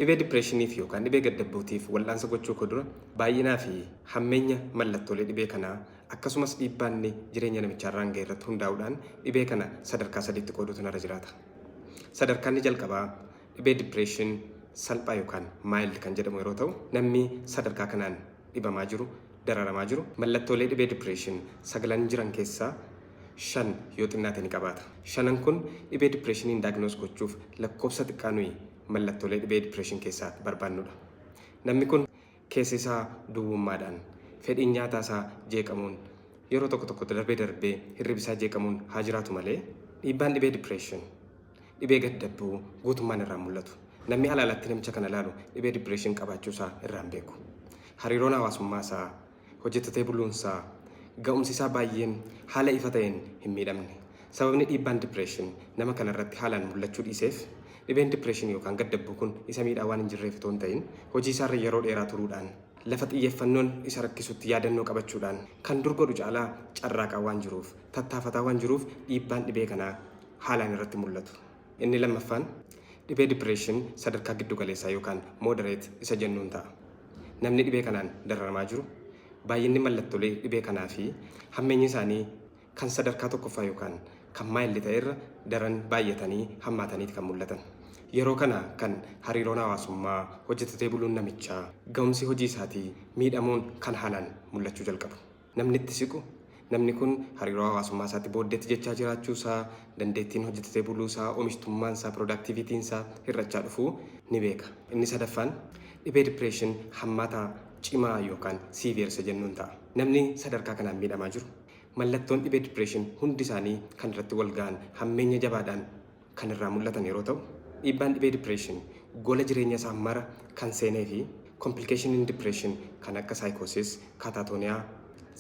Dhibee dipireeshiniif yookaan dhibee gaddabbuutiif wal'aansa gochuu koo dura baay'inaa fi hammeenya mallattoolee dhibee kanaa akkasumas dhiibbaa inni jireenya namichaarraan ga'e irratti hundaa'uudhaan dhibee kana sadarkaa sadiitti qooduutu narra jiraata. Sadarkaan inni jalqabaa dhibee depression salphaa yookaan mild kan jedhamu yeroo ta'u, namni sadarkaa kanaan dhibamaa jiru, dararamaa jiru, mallattoolee dhibee depression sagalan jiran keessaa 5 yoo xinnaate ni qabaata. Shanan kun dhibee depressioniin diagnose gochuuf lakkoofsa xiqqaa nuyi mallattoolee dhibee depression keessaa barbaannudha. Namni kun keessi isaa duwwummaadhaan, fedhiin nyaataa isaa jeeqamuun, yeroo tokko tokko darbee darbee hirribi isaa jeeqamuun haa jiraatu malee, dhiibbaan dhibee depression, dhibee gaddabbuu guutummaan irraa mul'atu. Namni alaalatti namicha kana ilaalu dhibee depression qabaachuu isaa irraa hin beeku. Hariiroon hawaasummaa isaa, hojjetatee buluun isaa, ga'umsi isaa baay'een haala ifa ta'een hin miidhamne. Sababni dhiibbaan depression nama kana irratti haalaan mul'achuu dhiiseef dhibeen depression yookaan gaddabbuu kun isa miidhaa waan hin jirreef otoo hin ta'in, hojii isaarra yeroo dheeraa turuudhaan, lafa xiyyeeffannoon isa rakkisutti yaadannoo qabachuudhaan, kan dur godhu caalaa carraaqaa waan jiruuf, tattaafataa waan jiruuf dhiibbaan dhibee kanaa haalaan irratti mul'atu. Inni lammaffaan dhibee depression sadarkaa giddu galeessaa yookaan moderate isa jennuun ta'a. Namni dhibee kanaan dararamaa jiru baay'inni mallattoolee dhibee kanaa fi hammeenyi isaanii kan sadarkaa tokkoffaa yookaan kan mild ta'e irra daran baay'atanii hammaataniiti kan mul'atan. Yeroo kana kan hariiroon hawaasummaa, hojjetatee buluun namichaa, ga'umsi hojii isaatii miidhamuun kan haalaan mul'achuu jalqabu. Namni itti siqu namni kun hariiroo hawaasummaa isaatti booddeetti jechaa jiraachuu isaa, dandeettiin hojjetatee buluu isaa, oomishtummaan isaa, productivityn isaa hir'achaa dhufuu ni beeka. Inni sadaffaan dhibee depression hammaataa cimaa yookaan severe isa jennuun ta'a. Namni sadarkaa kanaan miidhamaa jiru mallattoon dhibee depression hundi isaanii kan irratti wal ga'an hammeenya jabaadhaan kan irraa mul'atan yeroo ta'u, dhiibbaan dhibee depression gola jireenya isaa mara kan seenee fi complicationiin depression kan akka psychosis, catatonia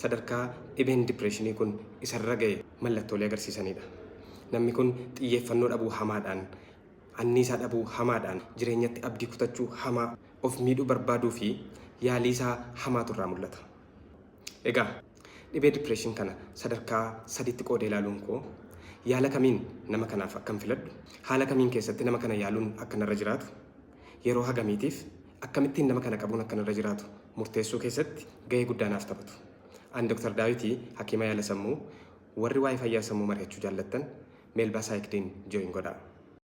sadarkaa dhibeen depressionii kun isarra ga'e mallattoolee agarsiisanidha. Namni kun xiyyeeffannoo dhabuu hamaadhaan, anniisaa dhabuu hamaadhaan, jireenyatti abdii kutachuu hamaa, of miidhuu barbaaduu fi yaalii isaa hamaatu irraa mul'ata. Egaa dhibee depression kana sadarkaa sadiitti qoodee ilaaluun koo yaala kamiin nama kanaaf akkam filadhu, haala kamiin keessatti nama kana yaaluun akka narra jiraatu, yeroo hagamiitiif akkamittiin nama kana qabuun akka narra jiraatu murteessuu keessatti gahee guddaa naaf taphatu. Ani Dr. Daawitii, hakiima yaala sammuu. Warri waa'ee fayyaa sammuu mari'achuu jaallattan Meelbaa Saayikdiin join godhaa.